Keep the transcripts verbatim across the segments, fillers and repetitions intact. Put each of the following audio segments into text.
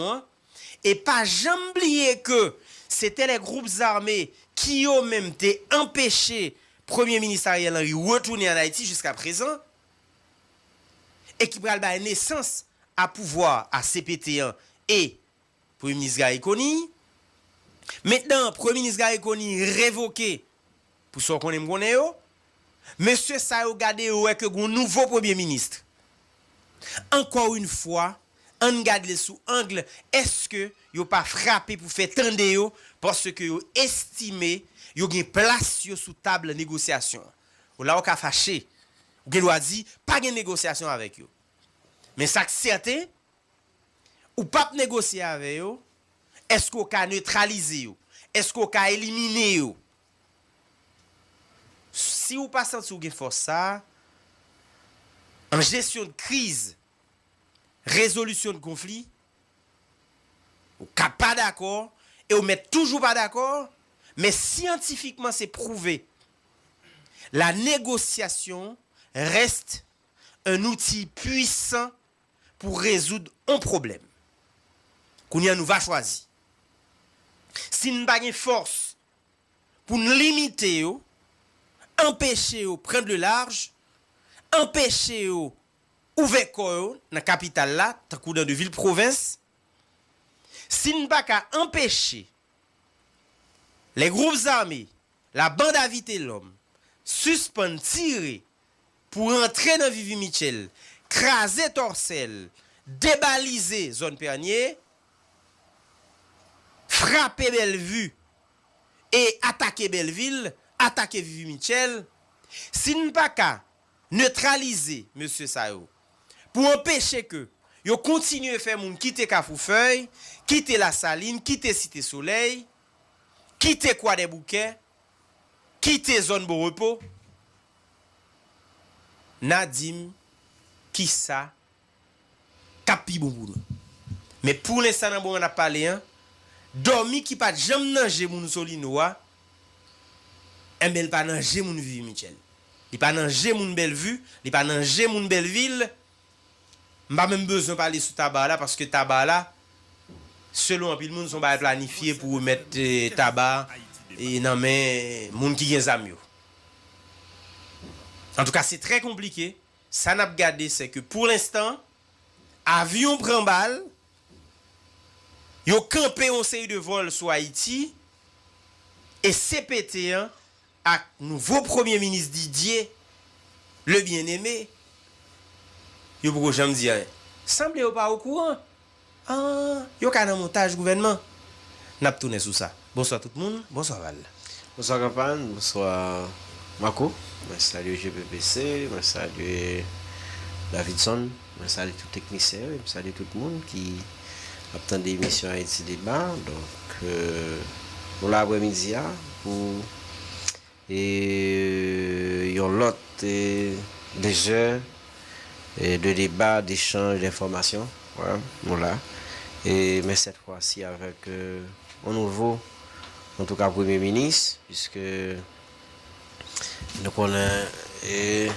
an. E pa janm bliye ke se te lè gwoup zame ki yo menm te anpeche Premye Minis Ariel Henry retounen ann Ayiti jiska prezan, e ki pral bay nesans a pouvwa a C P T an e Premye Minis Garry Conille. Mentnan, Premye Minis Garry Conille revoke, pou sa w konnen m konnen yo, mesye sa yo gade yo wè ke gon nouvo premye minis. Encore une fois, ann gade l sou ang, èske yo pa frape pou fè tande yo, paske yo estime yo gen plas yo sou tab negosyasyon an. Ou la ou ka fache, ou gen dwa di pa gen negosyasyon avèk yo. Men sa k sèten, ou p ap negosye avè yo, èske w ka netralize yo? Èske w ka elimine yo? Si w pa santi w gen fòs sa a, an jesyon de kriz, rezolisyon de konfli, ou ka pa dakò, e w mèt toujou pa dakò, men syantifikman se pwouve, la négociation reste un outil puissant pou rezoud on pwoblèm. Kounye a nou va chwazi. Si n pa gen fòs pou n limite yo, anpeche yo pran de large, anpeche yo ouvè kò yo nan kapital la, tankou dans de vil pwovens, si n pa ka anpeche les groupes armés, la bande à Vitelhomme, sispann tire pou rantre nan Vivi Mitchell, kraze Tòsèl, debalize zòn Pènye, frape Bèlvi e atake Bèlvil, atake Vivi Mitchell, si n pa ka netralize mesye sa yo, pou anpeche ke yo kontinye fè moun kite Kafou Fèy, kite Lasalin, kite Site Solèy, kite Kwadèboukè, kite zòn Bon Repo, n a di m kisa k ap pi bon pou nou. Men pou lenstan nan moman n ap pale an, dòmi ki pa t janm nan je moun Solino a, enben l pa nan je moun Vivi Mitchell. Li pa nan je moun Bèlvi, li pa nan je moun Bèlvil. M pa menm bezwen pale sou Taba la, paske Taba la, selon anpil moun, se yon bagay planifye pou remèt eh, Taba eh, nan men moun ki gen zam yo. Antouka, se trè konplike. Sa n ap gade, se ke pou lenstan, avyon pran bal, yo kanpe yon seri de vòl sou Ayiti, e C P T an ak nouvo premye minis Didier Le Bien-Aimé, yo poko janm di anyen. Sanble yo pa okouran. Ah, yo ka nan montaj gouvènman. N ap tounen sou sa. Bonswa tout moun, bonswa Val. Bonswa Kanpàn, bonswa Mako. Mwen salye G P P C, mwen salye Davidson, mwen salye tout teknisyen yo, e m salye tout moun ki ap tande emisyon Ayiti Deba. Donk, euh, nou la aprèmidi a pou e yon lòt e, de jeu, e de débat, d'échange d'informations. Voilà, nou la. E, men cette fois-ci avec euh, un nouveau, en tout cas, Premier ministre, puisque nou konnen e,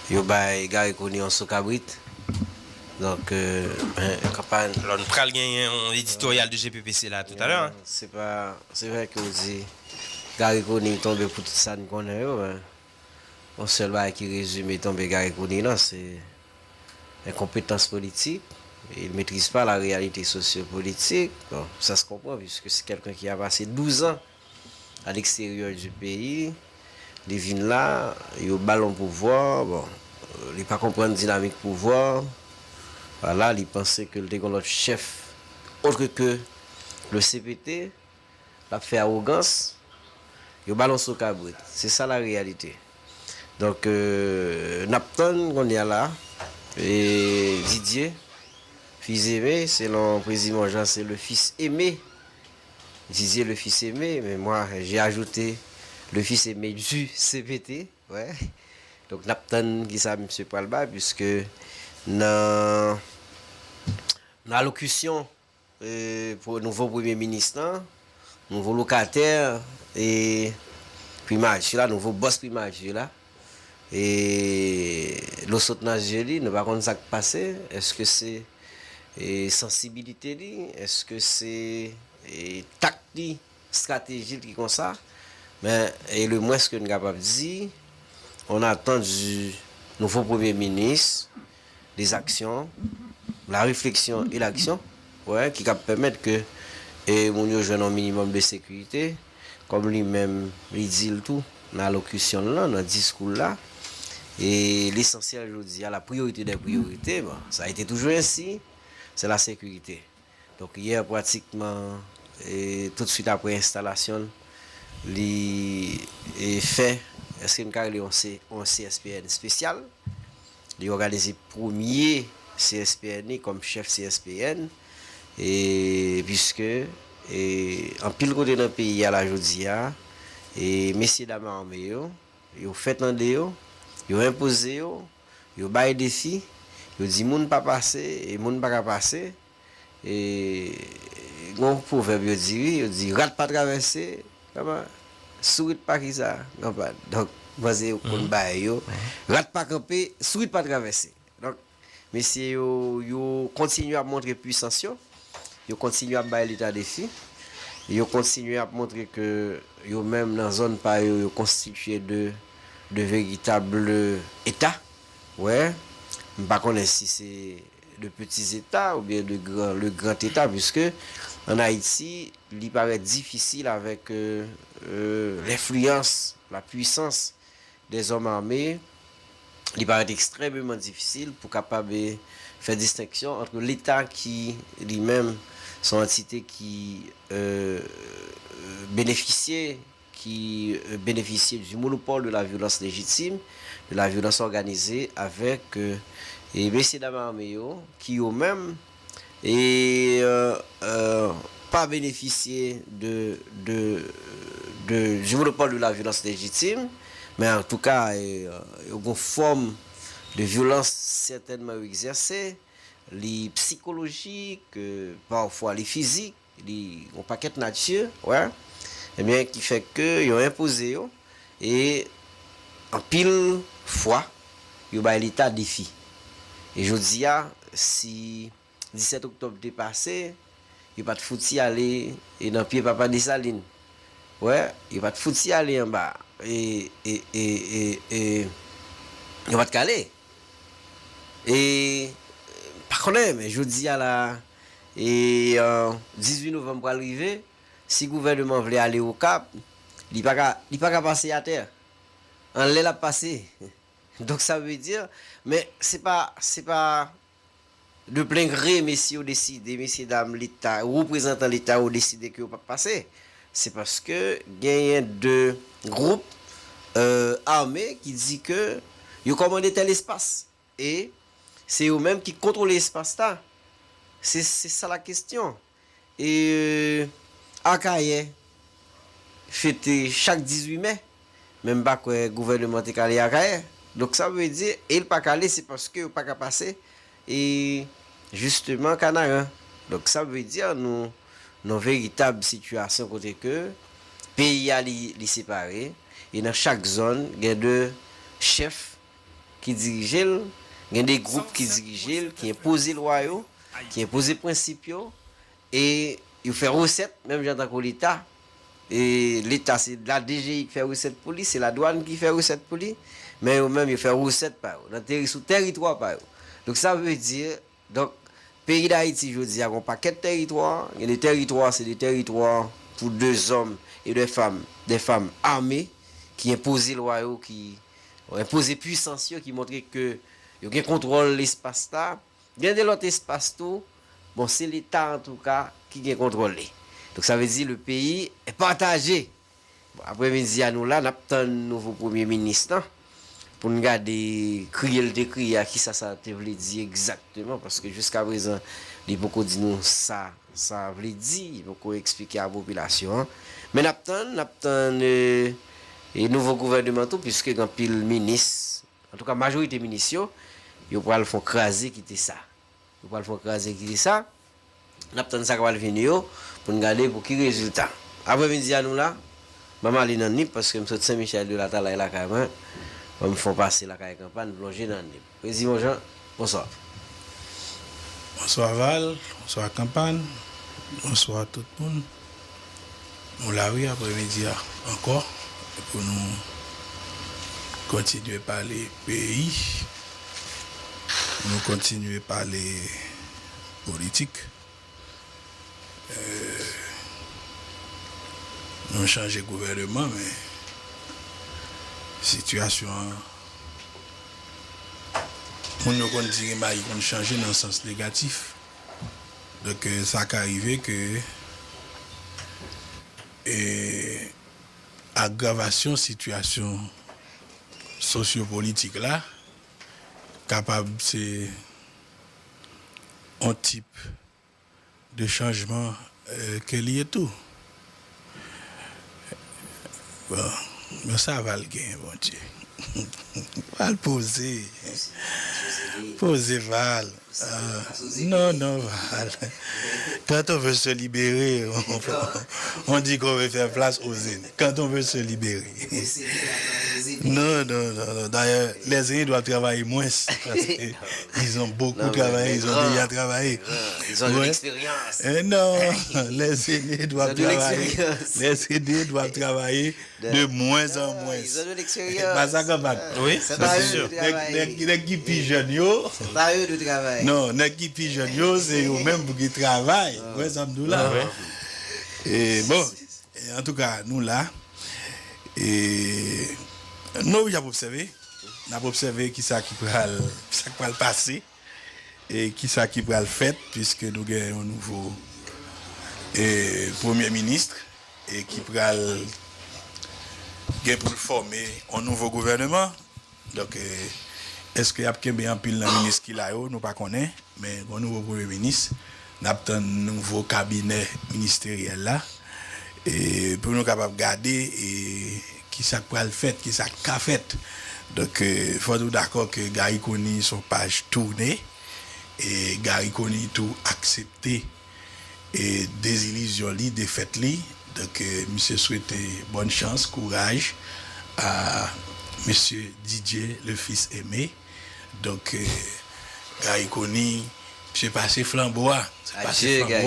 yo bay Garry Conille yon sou kabrit. Donk, euh, men, kanpay. Alò, nou pral genyen yon editoryal de G P P C la toutalè. Se pa, se vre ke w di Garry Conille tonbe pou tout sa n konnen yo, men yon sèl bagay ki rezime tonbe Garry Conille lan, se enkonpetans politik. Il maîtrise pas la réalité sociopolitique. Bon, ça se comprend, puisque c'est quelqu'un qui a passé douze ans à l'extérieur du pays. Li vin la, yo ba l yon pouvwa, bon, li pa konprann dinamik pouvwa. Vwala, li panse ke l te gen lòt chèf, autre que le C P T. L ap fè awogans, yo ba l yon sou kabrit. Se sa la réalité. Donk, euh, n ap tann kounye a la, e Didier, fils aimé, selon Président Jean, c'est le fils aimé. Didier, le fils aimé, mais moi, j'ai ajouté le fils aimé du C P T, ouais. Donk, n ap tann kisa misye pral bay, puisque nan, nan alokisyon e, pou nouvo premye minis lan, nouvo lokatè e primati la, nouvo bòs primati la. E dlo sot nan zye li, nou pa konn sa k pase. Èske se e sansibilite li? Èske se e tak li, estrateji l ki konsa? Men e le mwens ke n kapab di, on attend du nouveau Premier ministre des actions, la réflexion et l'action, wè, ki kab pèmèt ke e moun yo jwenn yon minimòm de sekirite, kòm li menm li di l tou nan alokisyon l lan, nan diskou l la. E lesansyèl jodi a, la priorité des priorités, bon, ça a été toujours ainsi, c'est la sécurité. Donk yè pratikman, e, toutswit apre enstalasyon l, li e, fè, èske n ka rele yon C- yon C S P N espesyal? Li òganize premye C S P N li kòm chèf C S P N, e, piske e, anpil kote nan peyi a la jodi a, e, mesye dam ame yo, yo fè tande yo, yo enpoze yo, yo bay defi, yo di moun pa pase e moun pa ka pase. E, gen yon pwovèb yo di, wi, yo di rat pa travèse, kòman, sourit pa kisa, konprann. Donk m panse yo konn bagay yo. Rat pa kanpe, sourit pa travèse. Donk mesye yo, yo kontinye ap montre pwisans yo, yo kontinye ap bay Leta defi, yo kontinye ap montre ke yo menm nan zòn pa yo, yo konstitye de, de veritab eta. Wè, m pa konnen si se de petits États oubyen de gran, le grand État, puiske an Ayiti, li parèt difisil avèk e, e, lenfliyans, la puissance des hommes armés, li parèt ekstrèmeman difisil pou kapab e, fè distenksyon ant Leta ki li menm se yon antite ki e, benefisye, ki e, benefisye du monopole de la violence légitime, de la violence organisée, avèk e, e mesye dam ame yo ki yo menm e, e, e, pa benefisye de, de, de, du monopole de la violence légitime, men antouka e, yo gen yon fòm de vyolans sètènman yo egzèse, li psikolojik, e, pafwa li fizik, li yon pakèt nati, wè, ebyen ki fè ke yo enpoze yo, e anpil fwa yo bay Leta defi. E jodi a, si disèt oktòb te pase, yo pa t fouti ale e nan pye papa Desalin. Wè, yo pa t fouti ale anba. E, e, e, e, e, yo pa t ka ale. E pa konnen, men jodi a la, e, e, dizuit novanm pral rive, si gouvènman vle ale Okap, li pa ka, li pa ka pase atè. Anlè l ap pase. Donk sa vle di, men se pa, se pa de plen gre mesye yo deside, mesye dam Leta, reprezantan Leta yo deside ke yo p ap pase. Se paske genyen de gwoup e, ame ki di ke yo kòmande tèl espas. E se yo menm ki kontwole espas la. Se, se sa la kesyon. E Akayè fete chak dizuit me, men m pa kwè gouvènman te ka ale Akayè. Donk sa vle di, e l pa ka ale, se paske yo pa ka pase, e jisteman Kanaran. Donk sa vle di, nou nan veritab sitiyasyon kote ke peyi a li, li separe, e nan chak zòn, gen de chèf ki dirije l, gen de gwoup ki dirije l, ki enpoze lwa yo, ki enpoze prensip yo, e yo fè resèt, menm jan tankou Leta. E Leta, se la D G I ki fè resèt pou li, se ladwàn ki fè resèt pou li, men yo menm, yo fè resèt pa yo, nan teri-, sou tèritwa pa yo. Donk, sa vle di, donk, peyi Dayiti, jodi a, gen yon pakèt tèritwa, gen de tèritwa, se de tèritwa pou de zòm e de fanm, de fanm ame, ki enpoze lwa yo, ki enpoze pwisans yo, ki montre ke yo gen kontwòl espas la. Gen de lòt espas tou, bon, se Leta, antouka, ki gen kontwòl li. Donk, sa vle di, le pays est partagé. Bon, aprèmidi a nou la, n ap tann nouvo premye minis lan, pou n gade kriye l te kriye a, kisa sa te vle di egzakteman, paske jiska prezan, li poko di nou sa, sa vle di, li poko eksplike a popilasyon an. Men n ap tann, n ap tann, e, e nouvo gouvènman tou, piske gen anpil minis, antouka, majorite minis yo, yo pral fè yon kraze kite sa. Yo pral fè yon kraze kite sa. N ap tann sa k pral vini yo, pou n gade pou ki rezilta. Aprèmidi a nou la, ban m ale nan Nip, paske m sot Sen Michèl de Latalay lakay mwen. Ban m fè yon pase lakay Kanpan, plonje nan Nip. Prezidman Jean, bonswa. Bonswa Val, bonswa Kanpàn, bonswa tout moun. Nou la wi aprèmidi a ankò pou nou kontinye pale peyi, pou nou kontinye pale politik. Euh, nou chanje gouvèneman, men sitiyasyon an, moun yo konn di imaj konn chanje nan sans negatif. Donk, euh, sa ka rive ke, euh, agravasyon sitiyasyon sosyopolitik la kapab se yon tip de chanjman, euh, ke li ye tou. Bon, men sa Val gen, Bondye. Val poze. Poze Val. Ah, non, non, Val. Quand on veut se libérer, on, on dit qu'on veut faire place aux aînés. Quand on veut se libérer. Non, non, non, non. D'ailleurs, les aînés doivent travailler moins parce que ils ont beaucoup travaillé, ils ont déjà travaillé. Ils ont de l'expérience. Eh non, les aînés doivent travailler. Les aînés doivent travailler de moins en moins. Ils ont de l'expérience. Pas ça, Kanpàn. Oui, c'est sûr. Nèg, nèg, nèg ki pi jèn yo. C'est pas eux de travail. Non, nèg ki pi jèn yo, se yo menm pou ki travay. Wè sa m di w la. E bon, e antouka, nou la. E nou ap obsève. N ap obsève kisa ki pral, sa k pral pase. E kisa ki pral fèt, piske nou gen yon nouvo, e, premye minis, e ki pral gen pou l fòme yon nouvo gouvèneman. Donk, e, èske y ap kenbe anpil nan minis ki la yo? Nou pa konnen, men gen yon nouvo premye minis. N ap tann nouvo kabinè ministeryèl la, e, pou nou kapab gade, e, kisa k pral fèt, kisa k ka fèt. Donk, e, fò nou dakò ke Garry Conille se yon paj tounen, e Garry Conille tou aksepte, e, dezilizyon li, defèt li. Donk, e, misye swete bòn chans, kouraj a mesye Didier le fils Aimé. Donk, e, Garry Conille, misye pase flanbo a. Misye pase flanbo a.